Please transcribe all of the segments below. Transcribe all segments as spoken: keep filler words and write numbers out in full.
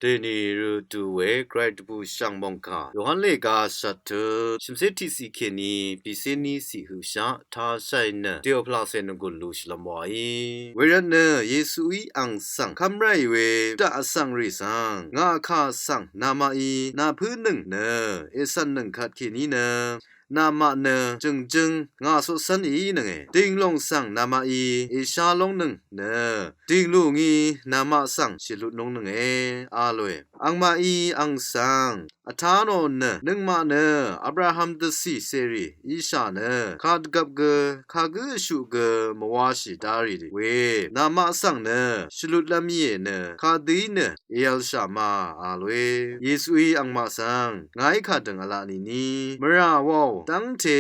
Dèní rø tù we Gvray dvbù shv̀ng mòngkà Yohan lèga shvt tø shvmsé tiqsiq kèní pìsé nísiq høqshaq tashai nø dèò pvlaqsè nvgùn lú shvlvm wàí. Wervt nø Yesuí àng svng kv́m ráì we daq vsvng rì svng ngà kà svng namaqí nà pǿnøng nø ècv̀nnøng kvt kèní nø namaq nø jø̀ngjǿng ngà coqcv́n èínønge. Dìnglòng svng namaqí èshá lóngnøng nø dìnglù ngí namaq svng shèlut lóngnønge a lòe. Àngmaqí àng svng vtá nò nø nøngmaq nø Abraham dvcì cèrì íshà nø kàdvgvp gø kagǿ vshuq gø mvwashì darì we namaq svng nø shvlutlv́m íe nø kadø í nø èv̄lshà ma a lòe. Yesuí àngmaq svng ngàí kàdø̀ng v̄la nìni mvrà wàò dv́ngte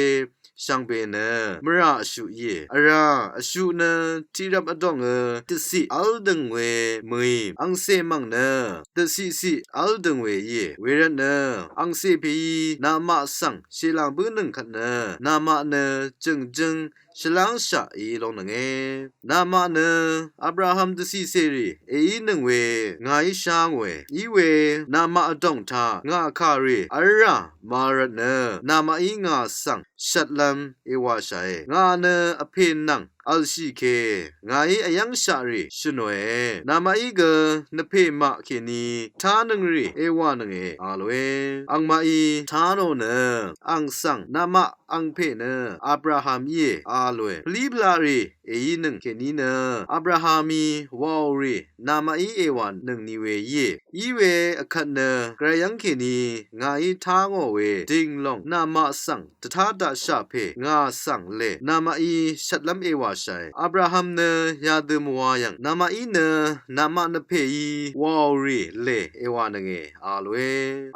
shvngbe nø mvrà vshuq íe. Vrá vshuq nø tiqrvp vdòngø dvciq v́l dø̀ng we mø̀í àngcè mv̀ng nø dvciqciq v́l dø̀ng we íe. Wervt nø àngcè pèí namaq svng shèlàng bǿnøng kvt nø namaq nø jø̀ngjǿng shvlángshaq èí lóngnønge. Namaq nø Abraham dvcì cèrì èínøng we ngàí shá ngòe. Iwe namaq vdòng taq ngà kà rì v́lrà ma rvt nø namaqí ngà svng shvtlv́m èwàshàe. Ngà nø vpè nvng v̀lshì ke ngàí vyv́ngshaq rì shø̀nòe. Namaqí gø nvpè maq kèní vtánøng rì èwànønge a lòe. Àngmaqí vtá nò nø àng svng namaq àngpè nø Abraham íe a lòe. Pvlí pvlaq rì èínøng kèní nø Abrahamí wàò rì namaqí èwànøng ni we íe. Iwe vkvt nø Gvray yv́ng kèní ngàí tá ngò we dìnglòng namaq svng dvtá daqshà pè ngà svng lè namaqí shvtlv́m èwàshàe. Abraham nø yadø mvwā yv̀ng namaqí nø namaq nvpèí wàò rì lè èwànønge a lòe.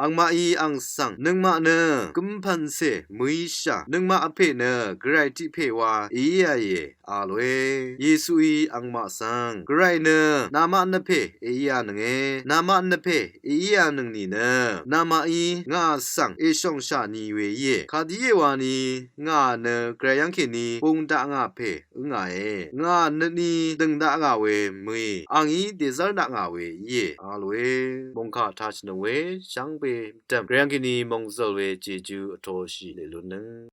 Àngmaqí àng svng nøngmaq nø gømpv̀ncè mø̀íshà nøngmaq vpè nø Gvray tiq pè wa èíāìe a lòe. Yesuí àngmaq svng Gvray nø namaq nvpè èíānønge. Namaq nvpè èíānøng nìnø namaqí ngà svng èshòngshà ni we íe. Kadø íe wani ngà nø Gvray yv́ng kèní bung daq ngà pè ǿngàe. Ngà nøtní dø̀ng daq ngà we mø̀í àngí dèzv́r daq ngà we íe a lòe. Mòngkà tashìnøng we shvngbe dv̀m Gvray yv́ng kèní mòngzø̀l we jejú vtoshì lèlutnøng